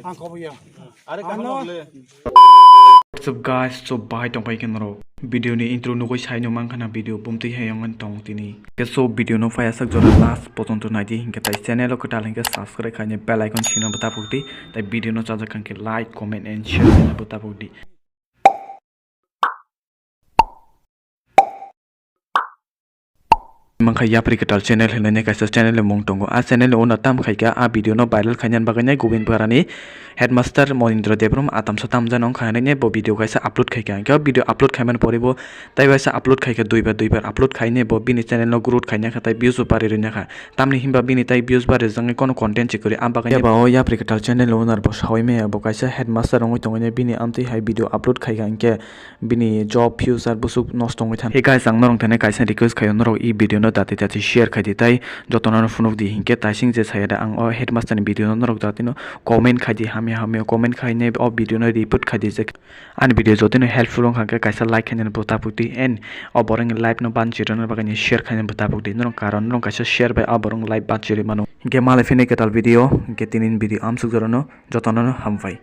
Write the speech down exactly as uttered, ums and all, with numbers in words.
Ang kobo yang. Are kaham le. What's up guys, so bahai tongpai khe norok video ni intro nugui sai no mang khana video bumtwi hai yang tong tini. Ke so video no phai asak jora last potonto naidi hinkhe tai channel o kwtal hinkhe subscribe khaine bell icon sino bwtapuk di. Tai video no chajak khan khe like, comment and share khaine bwtapuk di. Mankha Yapri Kwtal channel hinwi kaisa channel ni mung tongo. A channel ni owner tam khaikha a video no viral khainani bagwi nai Gobind Parani headmaster Monindra Debrum atamsa tamjano wngkha hinwi bo video kaisa upload khaikha. Hinkhe o video upload khaimani pore bo tai waisa upload khaikha, duibar duibar upload khainai bo bini channel no growth khainakha tai views bo bari rwinakha. Tamni hinba bini tai views bari rwjaknai kono content se kwrwi, a bagwi eba o Yapri Kwtal channel owner bo sawi maya bo kaisa headmaster wngwi tongwi bini amtwi hai video upload khaikha hinkhe bini job future bwswk nosto wngwi thang. Hey guys, ang norok thani kaisa request khaio, norok e video no dati dati share khai di tai jotono no phunuk di, hinkhe taising je saya da ang o headmaster ni video no norok dati no comment khai di, hamya hamya comment khainai o video no report khai di je ani video jotino helpful wngkha khe kaisa like khainani bwtapuk di and o borok ni life no banchi rwna bagwi share khainani bwtapuk di, norok karon norok kaisa share bai o borok ni life banchi rwi mano. Hinkhe malai phini kwtal video, hinkhe tini ni video amsuk jorano jotono no hambai.